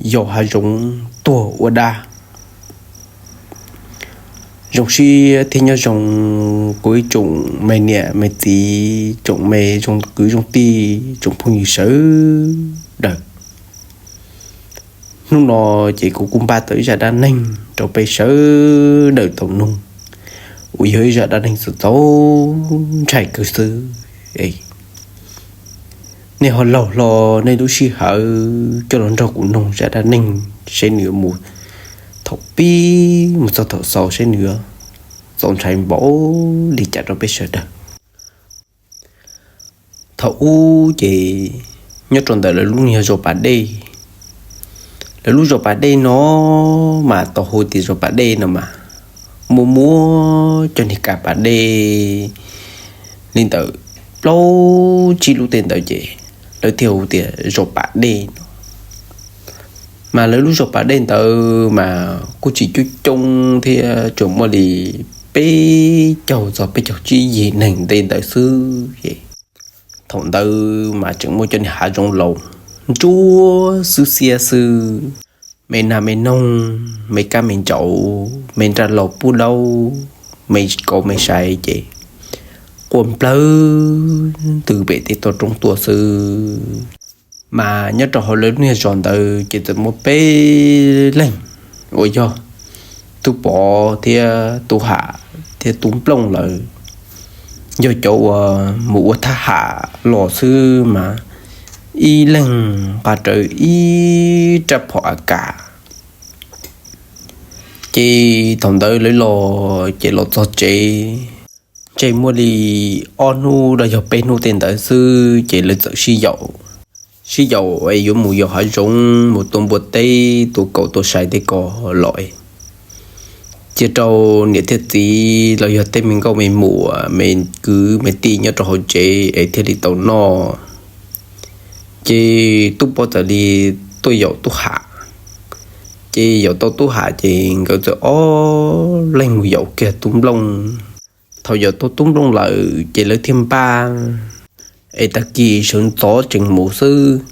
yos hav zoov tuag ua dab. Zoo siab thiab nyob zoo kuv ib tsoom me niam me txiv, tsoom me zoo kwv zoo tij, tsoom phooj ywg sawv daws. Hnub no ces kuv kuj npaj tau ib zaj dab neeg rau peb sawv daws tau mloog, uas yog ib zaj dab neeg txaus ntshai kawg xwb. Nej ho laug hlo nej lub sij hawm coj los nrog kuv mloog zaj dab neeg seb nws mus thaum pib mus txog thaum xaus seb nws txaus ntshai npaum li cas rau peb sawv daws. Thaum ub ces nyob rau ntawm lawv lub niag zos pas dej, lawv lub zos pas dej no mas tau hu tias zos pas dej no mas muaj muaj cov niag kas pas dej li ntawm plaub tsib lub tej ntawd ces lawv thiaj hu tias zos pas dej no. Mas lawv lub zos pas dej ntawd mas kuj tsis coob coob thiab, tsuas muaj li peb caug txog peb caug tsib yim neeg tej ntawd xwb. Thaum ntawd mas tseem muaj cov niag hav zoov laus ntsuab xwb xiab xwb, me nas me noog, me kab me ntsaum, me nraj laus pub daub, me kauv me sai ces quaj nplawg ntws pem tej toj roob tuaj xwb. Mas nyob rau hauv lawv niag zos ntawd ces txawm muaj peb leeg uas yog Tub Pov thiab Tub Ham thiab Tub Nplooj lawv, yog cov uas mus ua thab ham los xwb mas ib leeg nqa rawv ib rab phom a kas. Ces thaum ntawd lawv los ces los txog tsev, ntshe muaj li ob hnub los yog peb hnub tej ntawd xwb ces lawv txawm sib yaum, sib yaum es yuav mus yos hav zoov mus tua npua teb tua kauv tua sai tej ko los, cia rau niam thiab txiv los yog tej me nkauj me muam me kwv me tij nyob rau hauv tsev es thiaj li tau noj. Ces Tub Pov txawm li tuaj yaum Tub Ham. Ces yaum tau Tub Ham ces nkawd txawm ob leeg mus yaum kiag Tub Nplooj. Thaum yaum tau Tub Nplooj lawm ces lawv thiaj npaj es tag kis sawv ntxov tsees mus xwb.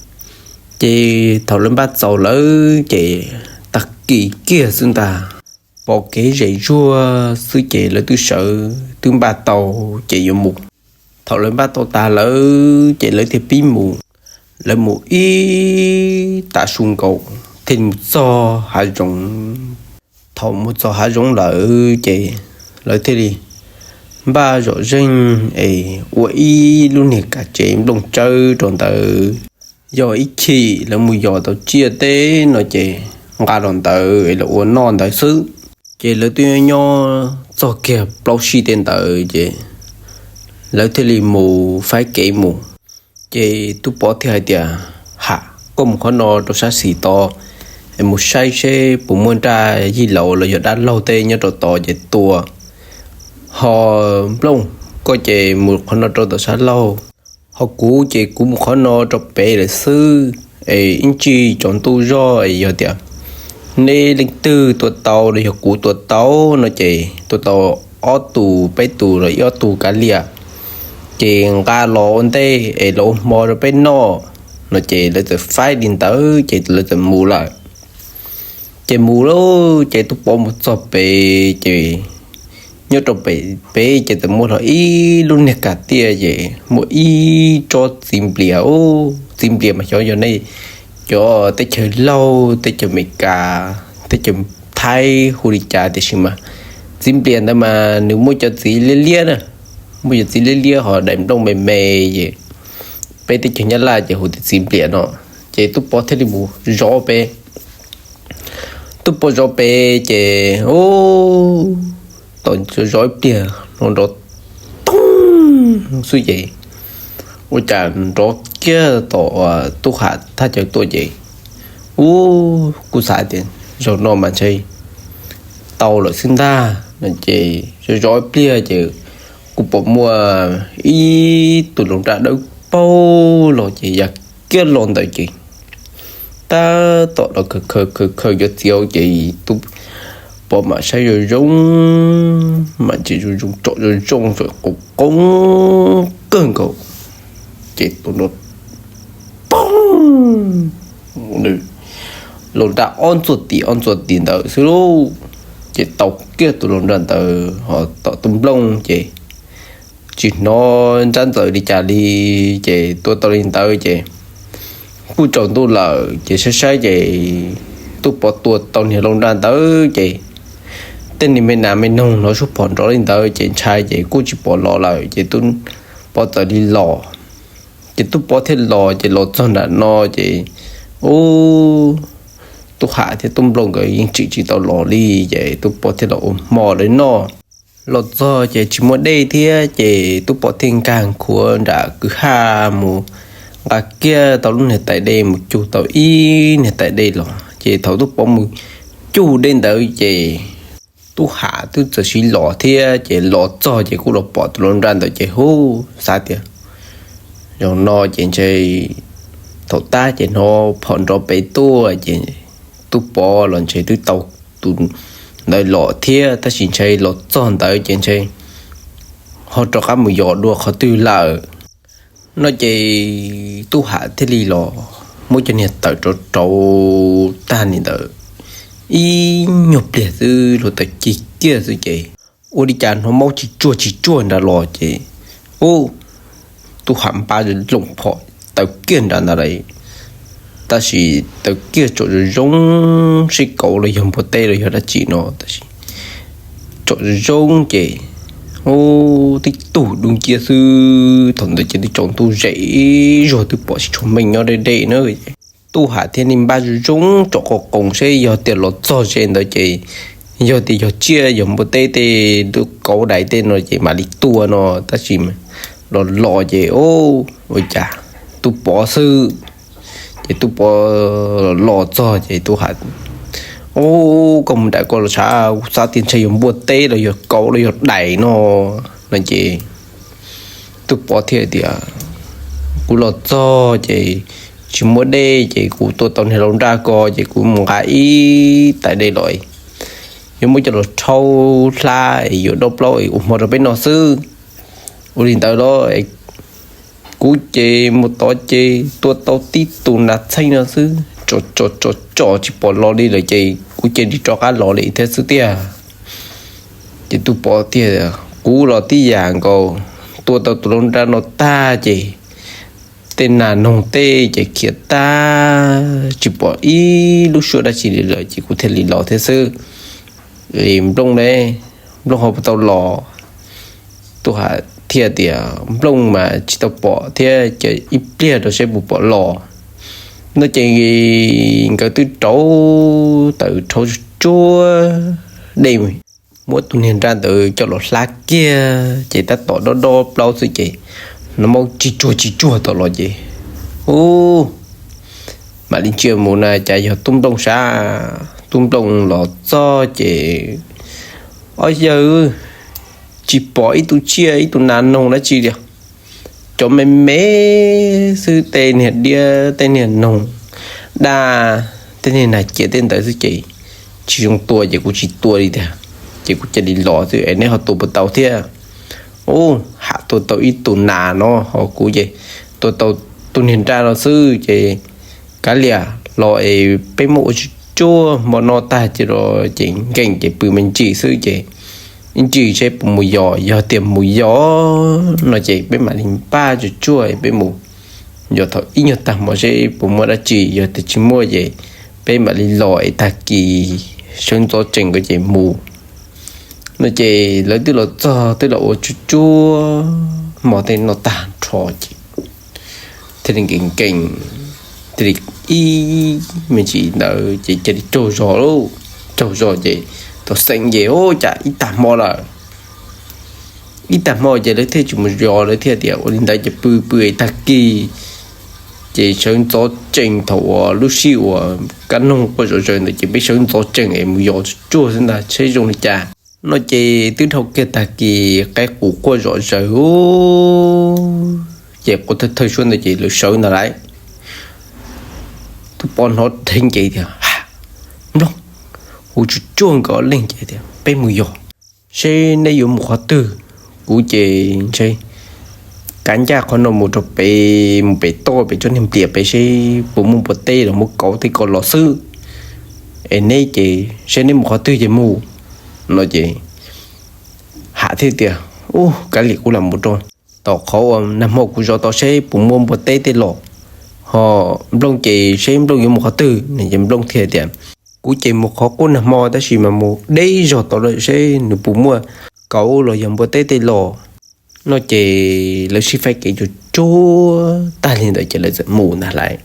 Ces thaum lawv npaj txaus lawm ces tag kis kiag xwb ntag, pom kev zem zuag xwb ces lawv twb sawv twb npaj tau ces yuav mus. Thaum lawv npaj tau tas lawm ces lawv thiaj pib mus. Lawv mus ib tav su nkaus thiaj mus txog hav zoov. Thaum mus txog hav zoov lawm ces lawv thiaj li npaj zom zeeg es ua ib lub niag kav tsev nplooj tsawb rau ntawd. Yog ib chim lawv mus yos tau tsiaj teb no ces nqa los ntawd es los ua noj ntawd xwb. Ces lawv twb nyob txog kiag plaub sij tej ntawd ces lawv thiaj li mus faib kev mus. Ces Tub Pov thiaj hais tias, Ham, koj mus qhov no rau sab xis tod es mus saib seb puas muaj nraj yij laus los yog dab laug tej nyob rau tod ces tua. Ho Nplooj, koj ces mus qhov no rau tom sab laug. Ho kuv ces kuv mus qhov no rau pem lawm xwb, es ib tsam tsaus ntuj zog es yog tias neb leej twg tua tau los yog kuv tua tau no ces tua tau ob tug peb tug los ib ob tug kav liam, ces nqa los ua ntej es los ua hmo rau peb noj no ces lawv txawm faib li ntawd ces lawv txawm mus lawm. Ces mus lawm ces Tub Pov mus txog pem ces nyob rau pem pem ces txawm muaj hlo ib lub niag kav tiaj ces muaj ib tsob txiv nplias. Txiv nplias mas xyov yog nej cov teb chaws Laug, teb chaws Amelikas, teb chaws Thaib hu li cas tiam sis mas txiv nplias ntawd mas nws muaj cov txiv liab liab na, muaj cov txiv liab liab ho daim nplooj me me es peb teb chaws Nyab Laj ces hu tias txiv nplias no. Ces Tub Pov thiaj li mus zov pem. Tub Pov zov pem ces, u, tau zov ib pliag no nrov toog xwb ces ua cas nrov kiag tom Tub Ham thaj chaw tuaj ces, u, kuj xav tias zaum no mas ntshe tau lawm xwb ntag no ces zov zov ib pliag ces kuj pom muaj ib tug hluas nraug dawb paug los ces ya kiag los ntawd ces tab tom los khaws khaws khaws yuav txiv ces Tub Pov mam saib zoo zoo, mam ntsia zoo zoo tsom zoo zoo txawm qoob qoob kawg nkaus ces tus no poog, nws Laus nraj ob ntxuag tim ob ntxuag tim ntawd xwb lauj. Ces tau kiag tus laus nraj ntawd ho tom tub nplooj ces tsis hnov nrab ntxawm li cas li. Ces tua tau li ntawd ces kuj tsaus ntuj lawm ces saib saib ces tub pov tua tau niag laus nraj ntawd ces tej niag me nas me noog hnov suab phom nrov li ntawd ces ntshai ces kuj tsis pom los lawm ces tub pov txawm li los. Ces tub pov thiaj los ces los txog nram no ces ub, tub ham thiab tub nplooj nkawd yeej tsim tsis tau los li. Ces tub pov thiaj los ua hmo lawv noj. Los txog ces tsis muaj dej thiab ces tub pov thiaj nkag khuav nram kwj ha mus nqa kiag tau lub niag tais dej mus cug tau ib niag tais dej los. Ces thaum tub pov mus cug dej ntawd ces tub ham twb txawm sim los thiab ces los txog ces kuj los pom tus laus nraj ntawd ces hu xav tias zaum no ces ntshe thaum tab ces hnov phom nrov pem tuaj ces tub pov los ntshe twb tau tus ntawd los thiab tab sis ntshe los txog ntawd ces ntshe ho rov qab mus yos dua qhov twg lawm no ces tub ham thiaj li los muab cov niag tawm rauv rauv tag li ntawd ib nyuag pliag xwb los tawm cig kiag xwb ces ua li cas hnov maub tsis tsuag tsis tsuag nrad los ces ub, tub ham npaj loos phom taw kiag nrad ntawd lawm. Tab sis taw kiag tsom zoo zoo seb kauv los yog npua teb los yog dab tsi no tab sis tsom zoo zoo ces ub, tib tug dub nciab xwb. Thaum ntawd ces twb tsaus ntuj zem zuag twb pom sib tshuam meej nyob deb deb na. Tub ham thiaj li npaj zoo zoo tsom qos qoos seb yog tias los txog ze ntawd ces yog tias yog tsiaj yog npua teb tej lub kauv dais tej no ces mam li tua no tab sis los los ces ua cas tub pov xwb. Ces tub pov los txog ces tub ham, ub, koj mus nraim koj los sav, kuv xav tias ntshe yog npua teb los yog kauv los yog dais no no ces tub pov thiaj tias kuv los txog ces tsis muaj dej ces kuv tua tau niag laus nraj ko ces kuv mus nqa ib tais dej los yuav muab coj los rhaub hlab es yuav daub plaub es ua hmo rau peb noj xwb. Ua li ntawd los kuv ces mus tod ces tua tau tib tus nas txheej no xwb, tsom tsom tsom tsom tsis pom los li lawm ces kuv cia li rov qab los li thiab xwb tiag. Ces tub pov tias kuv los tib yam nkaus, tua tau tus laus nraj no tag ces tej nas noog tej ces khiav tag tsis pom ib lub suab dab tsi li lawm ces kuv thiaj li los thiab xwb. Nplooj ne, Nplooj ho puas tau los? Tub ham thiaj tias Nplooj mas tsis tau pom thiab, ces ib pliag rau seb puas pom los no ces nkawd twb rauv taws rhaub tsuag dej, muab tus niag nraj ntawd coj los hlab kiag ces tab tom dob dob plaub xwb ces hnov maub tsis tsuag tsis tsuag tom los ces ub, mam li ntsia mus na cas yog tub Nplooj sav. Tub Nplooj los txog ces ob yawg, tsis pom ib tug tsiaj ib tug nas noog dab tsi li, cov me me xwb, tej niag diab tej niag noog daj tej niag nas cias tej ntawd xwb ces tsis zoo tua ces kuv tsis tua li tiag, ces kuv cia li los xwb es neb ho tua puas tau thiab? Ub, ham tua tau ib tug nas no ho kuv ces tua tau tus niag nraj no xwb ces kav liam los es peb muab ua tsuj tsuag hmo no tag ces los ces nkees ces pw me ntsis xwb ces ib ntsis seb puas mus yos, yog tias mus yos no ces peb mam li npaj tsuj tsuag peb mus yos thaum ib nyuag tag hmo seb puas muaj dab tsi, yog tias tsis muaj ces peb mam li los es tag kis sawv ntxov tsees nkawd ces mus no ces lawv twb los txog twb los ua tsuj tsuag hmo tej noj tag nrho ces thiaj li nkees nkees, thiaj li ib me ntsis ntawd ces cia li tsaug zog lauj. Tsaug zog ces tau xeem ces ub cas ib tag hmo lawm. Ib tag hmo ces lawv thiaj tsis mus yos, lawv thiaj tias ua li ntawd ces pw pw es tag kis ces sawv ntxov tsees thaum uas lub sij uas kab noog quaj zom zaws ntawd ces peb sawv ntxov tsees es mus yos tsuj tsuag xwb ntag seb zoo li cas no ces twb dhau kiag tag kis qaib qus quaj zom zaws ces quaj thawj thawj suab ntawd ces lawv sawv ntag lauj. Tub Pov hnov dheev ces tias, Nplooj, hu tsuj tsuag nkawd ob leeg ces tias, Peb mus yos seb neb yuav mus qhov twg. Kuv ces ntshe kav ncaj qhov no mus rau pem, mus pem toj pem tsob niag nplias pem seb puas muaj npua teb los muab kauv tej ko los xwb. es neb ces seb neb mus qhov twg ces mus no ces Ham thiaj tias, Ub, kav liam, kuv lam mus rau tom qhov uas nag hmo kuv zov tau seb puas muaj npua teb tej los, ho Nplooj ces seb Nplooj yuav mus qhov twg no ces Nplooj thiaj tias, Kuv ces mus qhov qub nag hmo tab sis mas mus deb zog tod lawm seb nws puas muaj kauv los yog npua teb tej los no ces lawv sib faib kev tsuag tsuag tag li ntawd ces lawv txawm mus ntag lauj.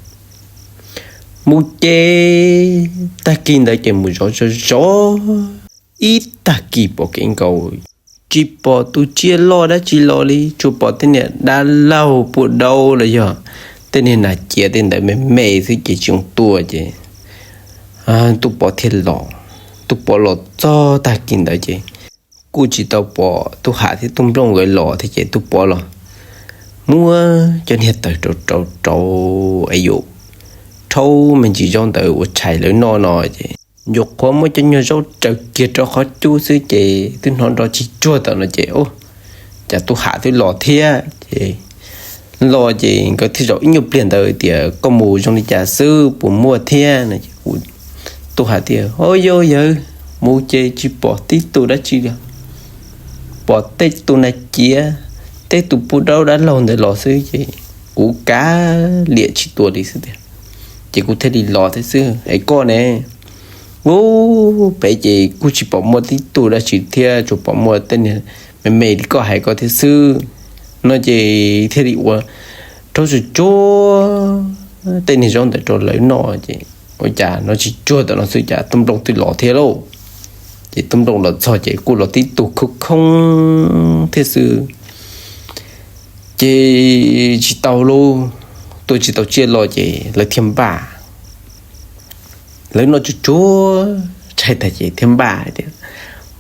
Mus ces tag kis ntawd ces mus zov zov zov ib tag kis pom kev nkaus, tsis pom tus tsiaj loj dab tsi los li, tsuas pom tej niag dab laug pua dauv los yog tej niag nas ciav tej ntawd me me xwb ces tsis zoo tua ces Tub Pov thiaj los. Tub Pov los txog tag kis ntawd ces kuj tsis tau pom Tub Ham thiab Tub Nplooj nkawd los thiab ces Tub Pov los muab cov niag taws rau rau rau es yuav rhaub me ntsis zaub ntawd ua tshais lawv noj no ces nyuam qhuav muab cov nyuag zaub tsaws kiag rau qhov cub xwb ces twb hnov nrov tsis tsuag tam no ces, Ub, cas Tub Ham twb los thiab ces los ces nkawd thiaj zaum ib nyuag pliag ntawd tias, Koj mus zoo li cas xwb, puas muaj thiab no ces Tub Ham tias, Au yau yawg, mus ces tsis pom tib tug dab tsi li, pom tej tus nas ciav, tej tus pua dauv dab laug ntawd los xwb ces kuv kav liam tsis tua li xwb tiag, ces kuv thiaj li los thiab xwb. Es koj ne? Ub, pem ces kuj tsis pom muaj tib tug dab tsi thiab, tsuas pom muaj tej niag me me li koj hais ko thiab xwb no ces thiaj li ua rhaub tsuag tsuag tej niag zaub ntawd rau lawv noj ces ua cas hnov tsis tsuag tam no xwb cas Tub Nplooj twb los thiab lauj. Ces Tub Nplooj los txog ces kuj los tib tug khoob khoob thiab xwb. Ces tsis tau lauj, tua tsis tau tsiaj los ces lawv thiaj npaj. Lawv noj tsuag tsuag tshais tag ces thiaj npaj tias,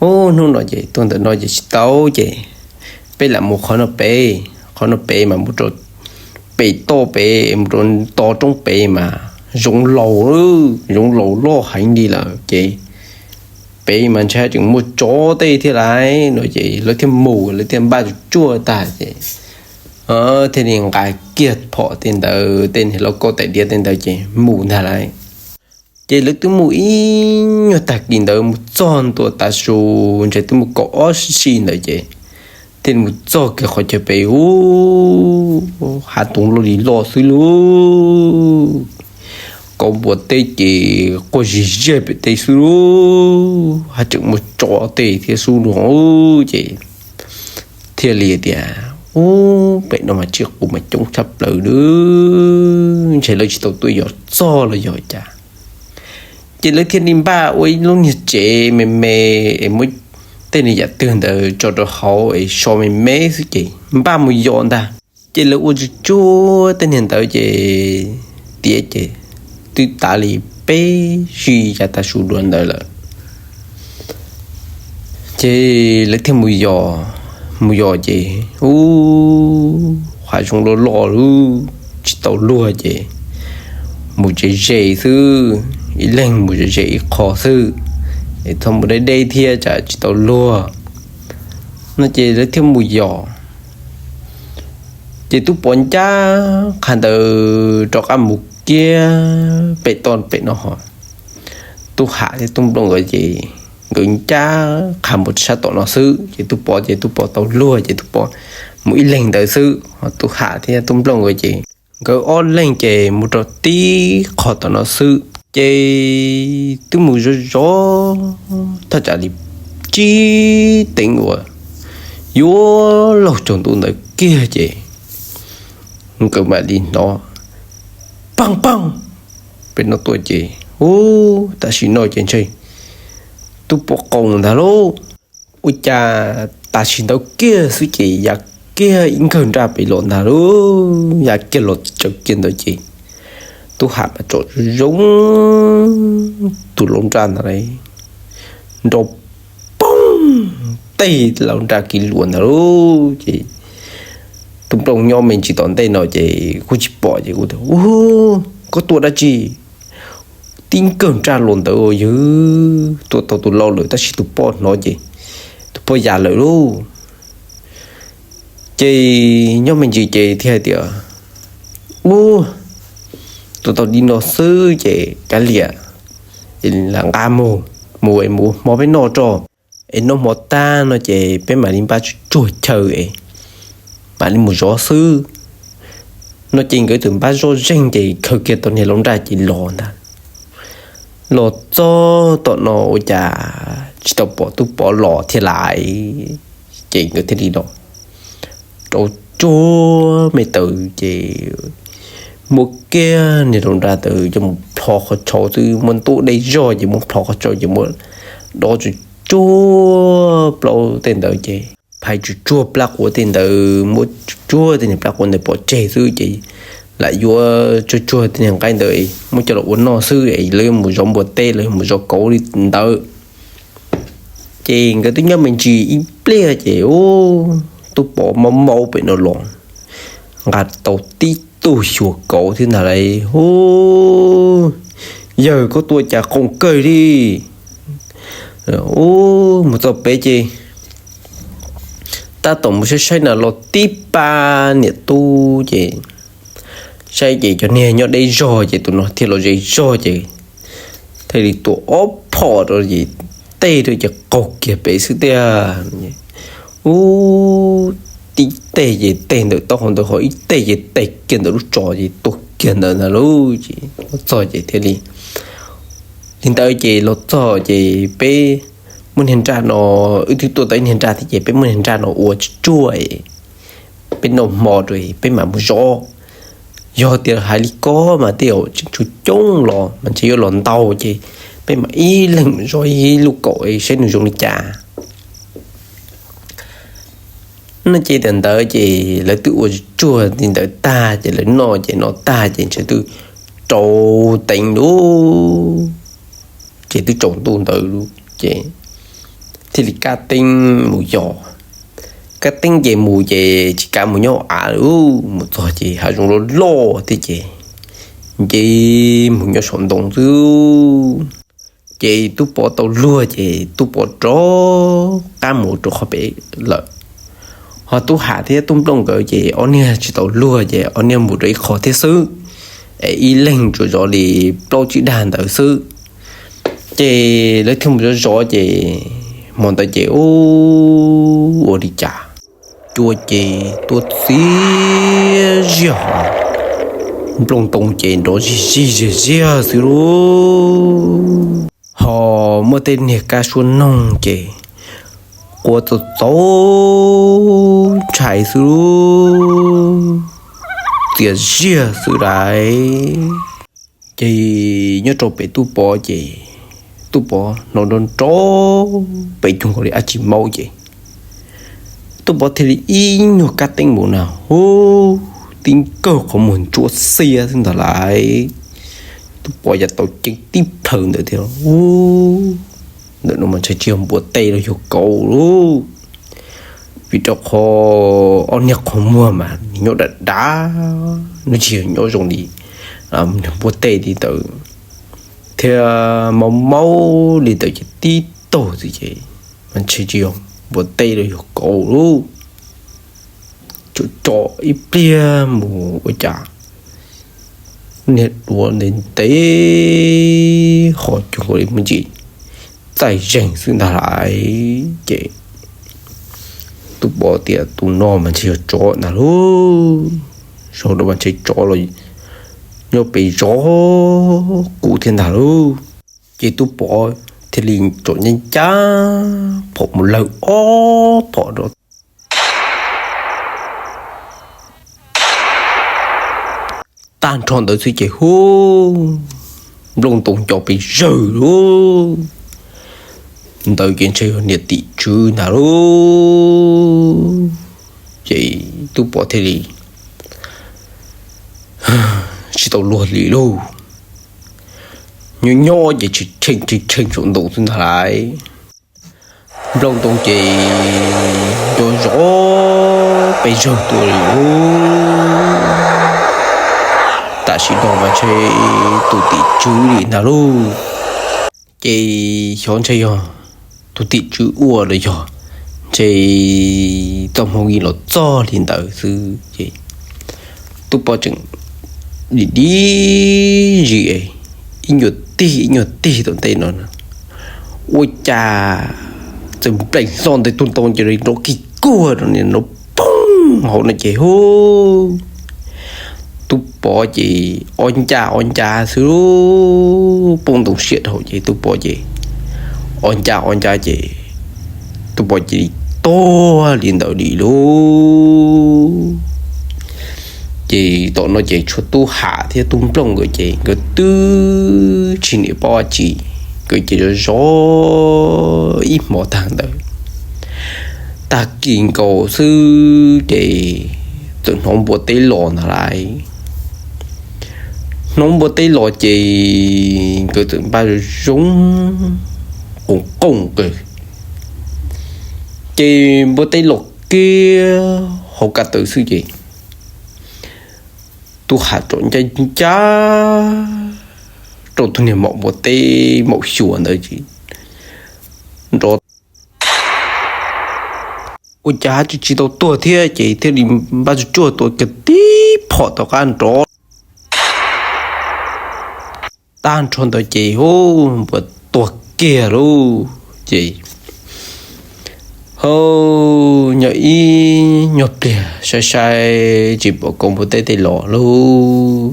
Ub, hnub no ces tuaj ntawm no ces tsis tau ces peb lam mus qhov no pem, qhov no pem mas mus rau pem toj pem, mus rau toj roob pem mas zoov laus, zoov laus loj heev li lawm ces pem mas ntshai tseem muaj tsov tej thiab lauj no ces lawv thiaj mus, lawv thiaj npaj tsuag tsuag tag ces thiaj li nqa kiag phom tej ntawd, tej niag lauj kaub tais diav tej ntawd ces mus ntag lauj. Ces lawv twb mus ib nyuag tag kis ntawd mus txog ntua tav su, ntshe twb mus kaum ob sij ntawd ces thiaj li mus txog kiag qhov chaw pem ub, hav ntoo loj li loj xwb lauj. Kauv npua teb ces quaj zig zig pem tej xwb lauj, haj tseem muaj tsov tej thiab xwb lauj. Ces thiaj li tias, Ub, pem no mas tsiaj qus mas coob tshaj plaws lauj, ntshe lawv tsis tau tuaj yos txog los yog cas. Ces lawv thiaj li npaj ua ib lub niag tsev me me es muab tej niag yam twg ntawd tso rau hauv es so me me xwb ces npaj mus yos ntag. Ces lawv ua tsuag tsuag tej niag ntawd ces tiav ces twb tav li peb sij yav tav su dua ntawd lawm. Ces lawv thiaj mus yos, mus yos ces ub, hav zoov loj loj lub tsis tau luag ces mus ze ze xwb, ib leeg mus ze ze ib qho xwb, es txhob mus deb deb thiab tsam tsis tau luag no ces lawv thiaj mus yos. Ces Tub Pov ncaj qha ntawd rov qab mus kiag pem toj pem no ho, Tub Ham thiab Tub Nplooj nkawd ces nkawd ncaj qha mus sab tom no xwb ces Tub Pov ces Tub Pov tau luag ces Tub Pov mus ib leeg ntawd xwb, ho Tub Ham thiab Tub Nplooj nkawd ces nkawd ob leeg ces mus rau tib qho tom no xwb. Ces twb mus zov zov thaj tsam li tsib teev uas yuav luag tsaus ntuj ntawd kiag ces nkawd mam li hnov paj paj pem no tuaj ces, ub, tam sim no ces ntshe Tub Pov qaug ntag lauj. Ua cas tam sim ntawd kiag xwb ces ya kiag ib nkawg nraj pem los ntag lauj, ya kiag los tsaws kiag ntawd ces Tub Ham mas tsom zoo tus lau nraj ntag lauj, nrov poob tej lau nraj kiv luas ntag lauj. Ces Tub Nplooj nyob me ntsis tom ntej no ces kuj tsis pom ces kuj tias, Ub, koj tua dab tsi? Tib nkawg nraj los ntawd yog tua tau tus lau lawm tab sis tus poj hnov ces tus poj ya lawm lauj. Ces nyob me ntsis ces thiaj hais tias, Ub, tua tau li no xwb ces kav liam, Lam nqa mus, mus es mus ua hmo peb noj tso, es noj hmo tag no ces peb mam li npaj tsuag tsuag chaw es mam li mus zov xwb. No ces nkawd txawm npaj zoj zeeg ces khaws kiag tau niag laus nraj ces los ntag. Los txog tom no ua cas tsis tau pom Tub Pov los thiab lais. Ces nkawd thiaj li los rau tsuag me taws ces muab kiag niag laus nraj ntawd coj mus plho qhov tshauv xwb, muab ntuj dej zog ces muab plho qhov tshauv ces muab dob tsuag tsuag plaub tej ntawd ces phais tsuag tsuag plab quav tej ntawd, muab tsuag tsuag tej niag plab quav ntawd pov tseg xwb ces lam yuav tsuag tsuag tej niag nqaij ntawd muab coj los ua noj xwb es lawv yuav mus zov npua teb, lawv yuav mus zov kauv li ntawd. Ces nkawd twb nyob me ntsis ib pliag ces ub, Tub Pov maub maub pem no los nqa tau tib tug xyuas kauv thiab ntag lauj. Ub, yawg koj tua cas qoos kawg li. Ub, mus txog pem ces tab tom mus saib saib na los tib pab niam tub ces saib ces cov niag nyob deb zog ces tus no thiaj los ze zog ces thiaj li tua ob phom rau ces tej rau ces qaug kiag pem xwb tiag. Ub, tib teg ces teg ntawm taub hau ntawd ho ib teg ces teg kiag ntawm lub tso ces tuag kiag ntawd ntag lauj. Ces txog ces thiaj li, li ntawd ces los txog ces peb muab niag nraj no, wb twb tua tau ib niag nraj thiab ces peb muab niag nraj no ua tsuag tsuag, peb noj hmo rau peb mam mus zov. Yog tias hais li ko mas tej zaum tseem tshuav coob los mas ntshe yuav los ntau ces peb mam ib leeg zov ib lub kaum saib nws zoo li cas. No ces tam ntawd ces lawv twb ua tsuag li ntawd tag ces lawv noj ces noj tag ces ntshe twb rau teev lawm ces twb tsaus ntuj ntawd lawm ces thiaj li kab teeb mus yos. Kab teeb ces mus ces tsis kav mus nyob av lawm, mus txog ces hav zoov loj loj thiab ces nce mus nyob saum ntoo xwb. Ces Tub Pov tau luag ces Tub Pov rov qab mus rau qhov pem lawm. Ho Tub Ham thiab Tub Nplooj nkawd ces ob niag tsis tau luag ces ob niag mus rau ib qho thiab xwb, es ib leeg tsuas zov li plaub tsib dag ntawd xwb. Ces lawv thiaj mus zov zov ces hmo ntawd ces ub, ua li cas cua ces tuaj txias ziag hos Nplooj Ntoo ces nrov zig zig ziag ziag xwb lauj. Ho muaj tej niag kab suab noog ces qua txaus txaus ntshai xwb lauj, txias ziag xwb lauj. Ces nyob rau pem Tub Pov ces Tub Pov hnov nrov nrov pem cuag nkaus li dab tsi maub ces Tub Pov thiaj li ib nyuag kab teeb mus na, ub, tib nkawg qhov muag ntsuab xiab xwb ntag lauj. Tub Pov yav tau ceeb tib plhaw ntawd thiab, ub, ntawm no mas ntshai tsis yog npua teb los yog kauv lauj, vim rau qhov ob niag qhov muag mas nws nyob dav dav, nws tsis yog nyob zoo li npua teb li ntawd thiab, maub maub li ntawd ces tib taug xwb ces mas ntshai tsis yog npua teb los yog kauv lauj. Tso tso ib pliag mus ua cas niag duav ntev ntev ho cuag nkaus li me ntsis txaij zeeg xwb ntag lauj. Ces Tub Pov tias tus no mas ntshe yog tsov ntag lauj, zaum no mas ntshe tsov los nyob pem zov kuv thiab ntag lauj. Ces Tub Pov thiaj li tsom ncaj ncaj phom mus lawg ob phom rau tag nrho ntawd xwb ces hu, Nplooj Ntoo nco pes zawg lauj. Ntawd ces ntshe yog niam tim tswv ntag lauj. Ces Tub Pov thiaj li tsis tau luag li lauj. Nyob nyob ces tshee tshee tshee saum ntoo xwb ntag lauj. Nplooj Ntoo ces nco zov pes zawg tuaj li lauj. Tam sim no mas ntshe tus tim tswv li ntag lauj. Ces xyov ntshe yog tus tim tswv ua los yog ntshe txoj hmoo yeej los txog li ntawd xwb ces Tub Pov tseem dim dim zis ib nyuag tig ib nyuag tig tom ntej no, ua cas txawm npleem hlo ntawm tus ntoo ces nrov kig kuag rau niag nrov poob hauv no ces hu, Tub Pov ces ob ncaj ob ncaj xwb, poob ntoo siab dhau ces Tub Pov ces ob ncaj ob ncaj ces Tub Pov cia li tuag li ntawd li lauj. Ces tom no ces tshuav Tub Ham thiab Tub Nplooj nkawd ces nkawd twb tsis niam paub dab tsi, nkawd ces zov zov ib hmo tag ntawd, tag kis nkaus xwb ces txawm hnov npua teb los ntag lauj. Hnov npua teb los ces nkawd txawm npaj zoo zoo, qoos qoos kawg, ces npua teb los kiag hauv ko taw xwb ces Tub Ham rov ncaj ncaj rau tus niag maum npua teb maum xyuas ntawd ces nrov, ua cas tsis tsis tau tuag thiab ces thiaj li npaj tsuag tsuag tua kiag tib phom tom qab nrov tag nrho ntawd ces hu, npua tuag kiag lauj. Ces hu, nyob ib nyuag pliag saib saib tsis pom kauv npua teb tej los lauj.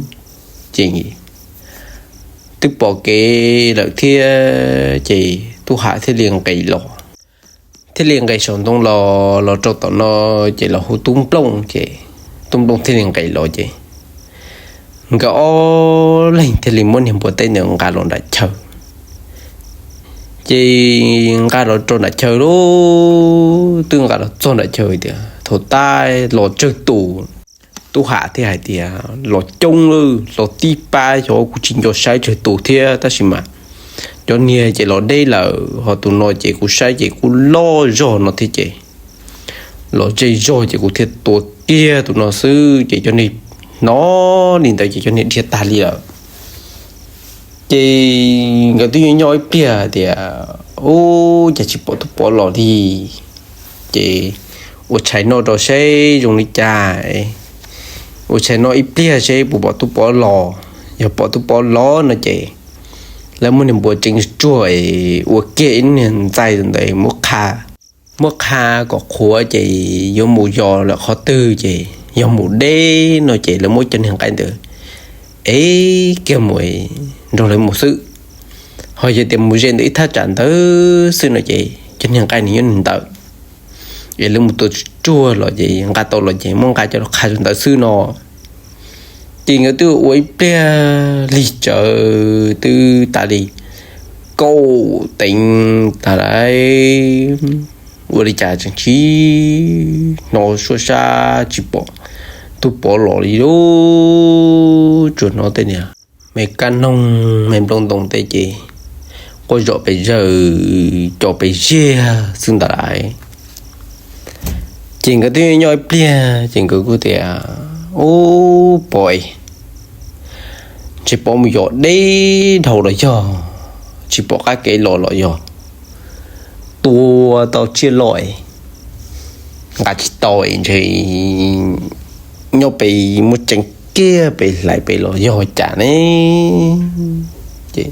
Ces twb pom kev lawm thiab ces Tub Ham thiaj li nqes los, thiaj li nqes saum ntoo los los rau tom no ces los hu Tub Nplooj ces Tub Nplooj thiaj li nqes los ces nkawd ob leeg thiaj li muab niag npua teb ntawd nqa los nram chaw. Ces nqa los rau nram chaw lauj, twb nqa los txog nram chaw tias thaum tab los tsawg tus, Tub Ham thiaj hais tias los coob lawm, los tib pab xyov kuv tsis nco saib tsawg tus thiab tab sis mas cov niag ces los deb lawm, ho tus no ces kuv saib ces kuj loj zog no thiab ces los ze zog ces kuv thiaj tua kiag tus no xwb ces cov niag hnov li ntawd ces cov niag dhia tag li lawm. Ces nkawd twb nyob nyob ib pliag tias ub, cas tsis pom Tub Pov los li. Ces ua tshais noj rau seb zoo li cas, ua tshais noj ib pliag seb puas pom Tub Pov los. Yog pom Tub Pov los no ces lawv muab niag npua tseev tsuag es ua kiag ib niag ntxaij ntawd muab qha, muab qha kom qhuav ces yuav mus yos lawm qhov twg ces yog mus deb no ces lawv muab cov niag nqaij ntawd ev kiag mus nrog lawv mus xwb. Ho yog tias mus ze ntawm ib thaj tsam ntawd xwb no ces cov niag nqaij nws nyob nws ntawd, es lawv mus tua tsuag los ces nqa tau los ces muab nqa coj los qha rau ntawd xwb no. Ces nkawd twb ua ib pliag lig tsawv twb tas li kaum teev tas lawm, ua li cas tseem tsis hnov suab sab tsis pom Tub Pov los li lauj. Tsuas hnov tej niag me kab noog me nplooj ntoo tej ces quaj zom pes zawg co pes ziag xwb ntawd lawm. Ces nkawd twb nyob ib pliag ces nkawd kuj tias, ub, Pov es, ntshe Pov mus yos deb dhau los yog, tsis pom qab kev los los yog tua tau tsiaj loj es nqa tsis tau es ntshe nyob pem muab tseev kiag pem hlais pem los yog cas ne. Ces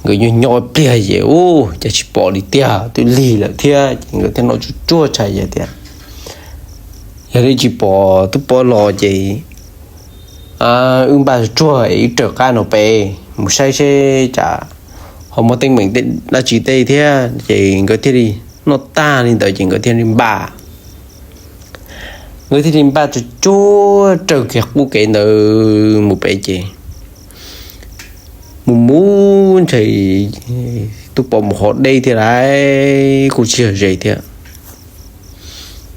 nkawd nyob nyob ib pliag ces ub, cas tsis pom li tiag, twb lig lawm thiab ces nkawd thiaj noj tsuj tsuag tshais tias, yog li tsis pom Tub Pov los ces wb npaj tsuag es wb raws qab no pem mus saib seb tsam ho muaj teeb meem dab tsi tej thiab. Ces nkawd thiaj li noj tag li ntawd ces nkawd thiaj li npaj, nkawd thiaj li npaj tsuj tsuag raws kiag qub kev ntawd mus pem ces mus mus ntshe Tub Pov mus ho deb thiab lawm, kuj tsis yog ze thiab.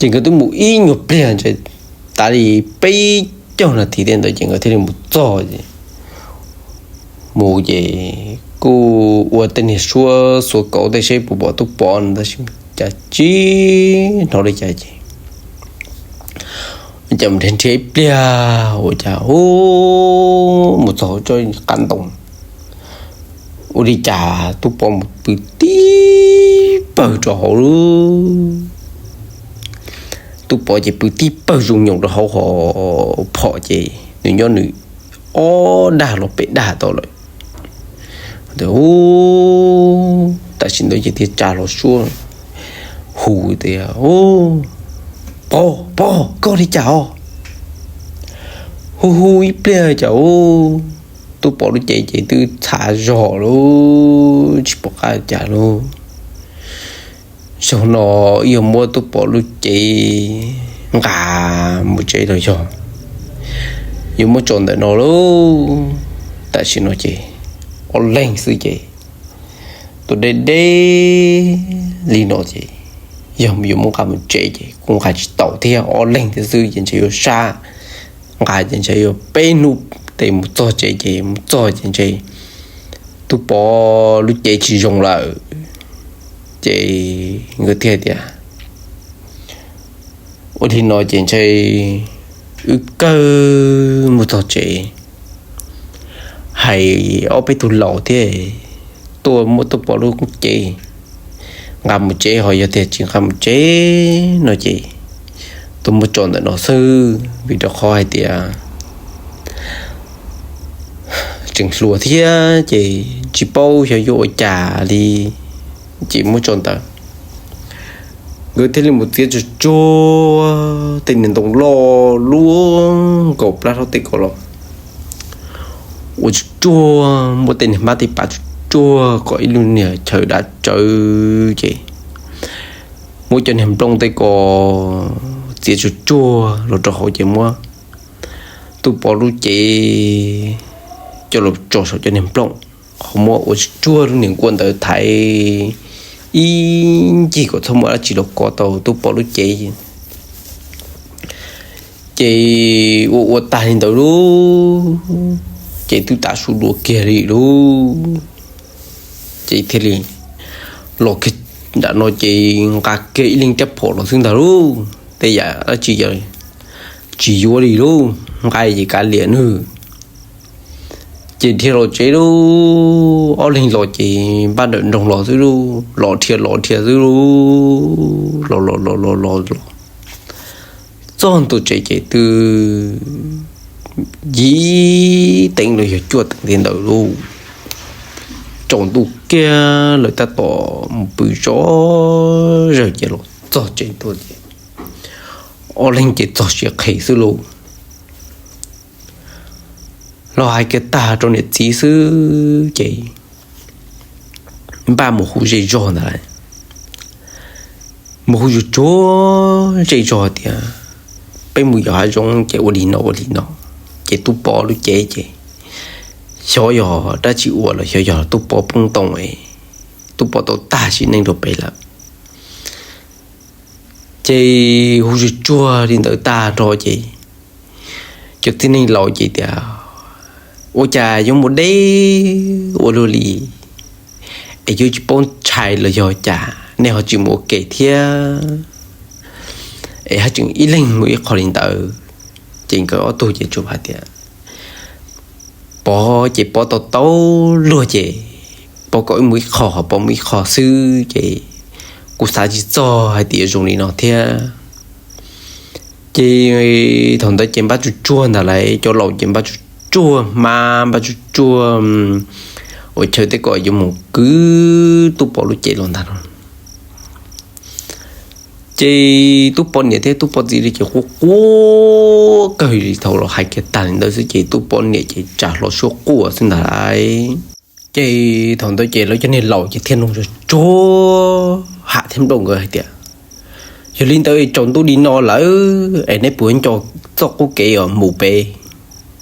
Ces nkawd twb mus ib nyuag pliag ntshe tas li peb caug nas this tej ntawd ces nkawd thiaj li mus txog ces mus ces kuj ua tej niag suab xuav kauv tej seb puas pom Tub Pov no tab sis cas tsis hnov li cas ces cas mus nrhiav nrhiav ib pliag ua cas mus txog hauv tsob qab ntoo, ua li cas Tub Pov mus pw tib pawg rau hauv lub, Tub Pov ces pw tib pawg zoo nyoos rau hauv hov phom ces nws nyob nws ob dag los peb dag tau lawm. Ntawd, tam sim ntawd ces thiaj tsa hlo suab hu tias, Pog, pog, koj li cas os? Hu hu ib pliag cas ub, Tub Pov lub cev ces twb txhav zog lawm, tsis pom qab cas lawm. Zaum no wb yuav muab Tub Pov lub cev nqa mus tsev los yog yuav muab tso ntawm no lauj. Tam sim no ces ob leeg xwb ces tus deb deb li no ces yog yuav muab nqa mus tsev ces kuj nqa tsis tau thiab, ob leeg thiab xwb ces ntshe yuav sab, nqa ces ntshe yuav peb hnub tes mus txog tsev ces mus txog ces ntshe Tub Pov lub cev tsis zoo lawm. Ces nkawd thiaj tias, Ua li no ces ntshe wb kawg mus txog tsev, hais ob peb tug laus thiab tuaj muab Tub Pov lub cev nqa mus tsev, ho yog tias tsis nqa mus tsev no ces tuaj muab tso ntawm no xwb, vim rau qhov hais tias tseem hluas thiab ces tsis paub xyov yuav ua cas li, ces muab tso ntawd. Nkawd thiaj li mus txiav tsuag tsuag tej niag ntoo loj luaj nkaus plab hlob tej ko los ua tsuag tsuag, muab tej niag hmab tej pav tsuag tsuag kom ib lub niag chaw dab tsawv ces muab cov niag nplooj tej ko txiav tsuag tsuag los rau hauv ces muab Tub Pov lub cev coj los tso saum cov niag nplooj, ho muab ua tsuag tsuag lub niag nkuaj ntawd thaiv ib ncig kom txhob muaj dab tsi los kov tau Tub Pov lub cev. Ces ua ua tag li ntawd lauj, ces twb tav su dua kiag li lauj, ces thiaj li los kiag nram no ces nqa kiag ib leeg rab phom los xwb ntag lauj. Tej yam dab tsi tsis yuav li lauj, nqa ces kav liam nawb. Ces dhia los tsev lauj, ob leeg los ces npaj nrawm nroos los xwb lauj, los dhia los dhia xwb lauj, los los los los los los txog ntua tsev ces twb yim teev los yog cuaj teev ntawd lauj. Tsaus ntuj kiag lawv tab tom mus pw zov zawg ces los txog tsev tuaj ces ob leeg ces txog siav qhev xwb lauj. Los hais kiag tag rau niam txiv xwb ces npaj mus hu zej zog ntag. Mus hu tsuag tsuag zej zog tias, Peb mus yos hav zoov ces ua li no ua li no, ces Tub Pov lub cev ces xyov yog dab tsi ua los xyov yog Tub Pov poob ntoo es Tub Pov tau tag sim neej rau pem lawm. Ces hu tsuag tsuag li ntawd tag nrho ces cov txiv neej laus ces tias, Ua cas yuav mus deb ua luaj li es yuav tsis paub ntshai los yog cas nej ho tsis mus ua ke thiab es haj tseem ib leeg mus ib qho li ntawd? Ces nkawd ob tug ces tsuas hais tias, Pov ces Pov tau tau luag ces Pov kom wb mus ib qho ho Pov mus ib qho xwb ces kuv xav tsis txog hais tias zoo li no thiab. Ces thaum ntawd ces npaj tsuag tsuag ntag lauj, cov laus ces npaj tsuag tsuag hmab, npaj tsuag tsuag ua chaw tej kom yuav mus kwv Tub Pov lub cev los ntag no. Ces Tub Pov niam thiab Tub Pov txiv li ces quaj quaj kawg li, thaum los hais kiag tag li ntawd xwb ces Tub Pov niam ces tsa hlo suab quaj xwb ntag lauj. Ces thaum ntawd ces lawv cov niag laus ces thiaj nug tsuag tsuag Ham thiab Nplooj nkawd hais tias, Yog li ntawd es tsaus ntuj li no lawm es neb puas nco txoj qub kev uas mus pem?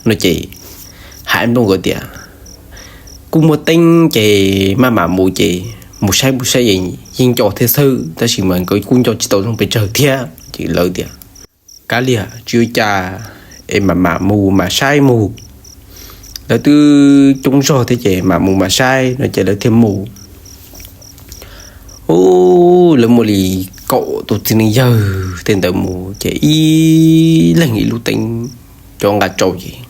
No ces Ham Nplooj nkawd tias, Kuj muaj teeb ces maj mam mus ces mus saib mus saib es yeej nco thiab xwb, tab sis mas nkawd kuj nco tsis tau zoo pes tsawg thiab. Ces lawv tias, Kav liam tsis ua cas, es mam mam mus mam saib mus. Lawv twb coob zog thiab ces mam mus mam saib no ces lawv thiaj mus. Ub, lawv muaj li kaum tus txiv neej yawg tej ntawd mus ces ib leeg ib lub teeb, cov nqa tsau ces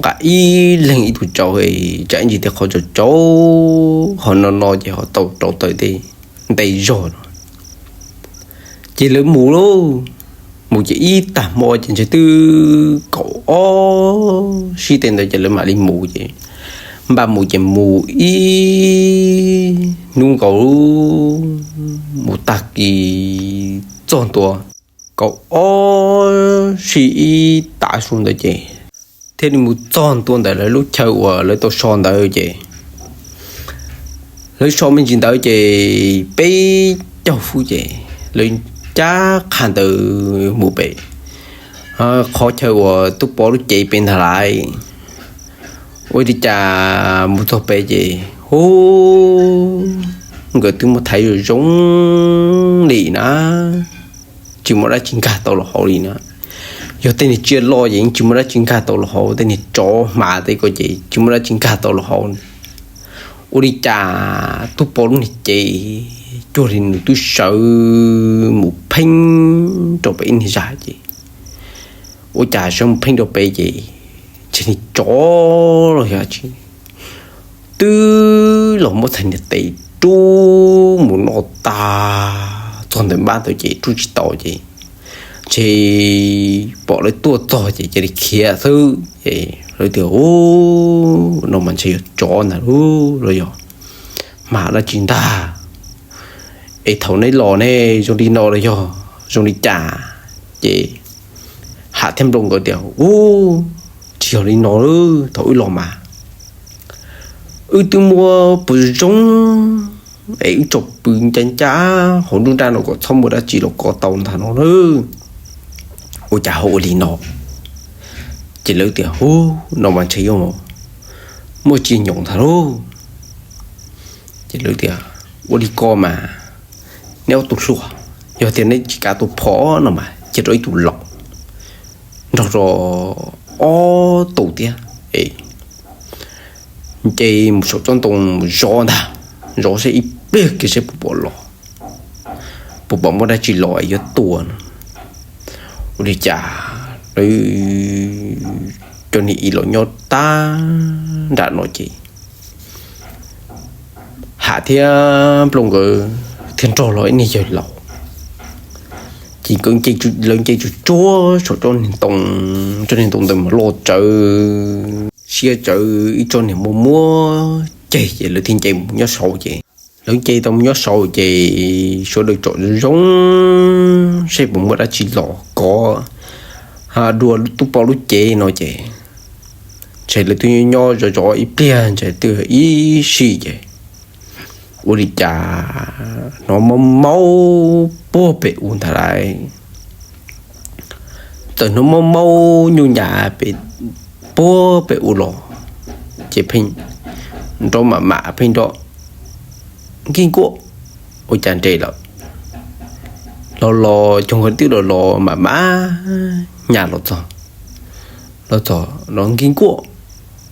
nqa ib leeg ib tug tsau, tsam ib ntsis tej qhov tsaus tsaus ho no no ces ho tau rau taws tej nte zog no. Ces lawv mus lauj, mus ces ib tag hmo ces ntshe twb kaum ob sij tej ntawd ces lawv mam li mus ces Npaj mus ces mus ib hnub nkaus, mus tag kis txog ntua kaum ob sij ib tav su ntawd ces thiaj li mus txog ntua ntawm lawv lub chaw uas lawv tau so ntawd ces lawv so me ntsis ntawd ces peb caug fub ces lawv cab qha ntawd mus pem qhov chaw uas tub pov lub cev pem ntag lauj. Ua li cas mus txog pem ces hu, nkawd twb muab thaiv zoo zoo li na, tsis muaj dab tsi nkag tau los hauv li na. Yog tej niag tsiaj loj ces yeej tsis muaj dab tsi nkag tau los hauv, tej niag tsov hma tej ko ces tsis muaj dab tsi nkag tau los hauv. Ua li cas tub pov lub niag cev cuag li nws twb sawv mus pheeb rau pem ib niag zag ces, ua cas sawv mus pheeb rau pem ces ntshe niag tsov los yog dab tsi twb los muab txhais niag tes rub mus noj tag txog ntawm npab ntawd ces rub tsis tau ces ntshe pom lawv tuaj txog ces cia li khiav xwb ces lawv tias, Ub, no mas ntshe yog tsov ntag lauj, los yog hma dab tsi ntag. Es thaum neb los ne zoo li no los yog zoo li cas? Ces Ham thiab Nplooj nkawd tias, Ub, tsis yog li no, thaum wb los mas wb twb muab pw zoo es wb tso pw ncaj ncaj hauv nruab nrab no kom txhob muaj dab tsi los kov tau ntag no na. Ua cas ho ua li no? Ces lawv tias, Ub, no mas ntshe yuav muaj tsiaj nyoos ntag lauj. Ces lawv tias, Ua li ko mas neb ob tug hluas, yog tias neb tsis kav tus phom no mas cia rau ib tug laus nrog rau ob tug thiab es nce mus saum tsob ntoo mus zov ntag, zov saib ib pliag kiag saib puas pom los, puas pom muaj dab tsi los yuav tua no. Ua li cas lawv cov niag ib los nyob tag nram no ces Ham thiab Nplooj nkawd thiaj nrog los ib niag yawg laus, ces nkawd, lawv nce tsuj tsuag saum tsob niag ntoo, tsob niag ntoo ntawd mas loj tsawv, siab tsawv, ib tsob niag muaj muab ceg ces lawv thiaj nce mus nyob saud ces lawv nce tau mus nyob saud ces sawv daws tsom zoo zoo saib puas muaj dab tsi los kov dua tub pov lub cev no ces ntshe lawv twb nyob zov zov ib pliag ntshe twb ib sij ces ua li cas hnov maub maub puag pem u ntag lauj. Txawm hnov maub maub nyuj nyas pem, puag pem u los ces pheej nrov mam mam pheej nrov nkig nkuaj, ua cas nres lawm. Los los cov nkawd twb los los mam mam nyas los txog, los txog los nkig nkuaj,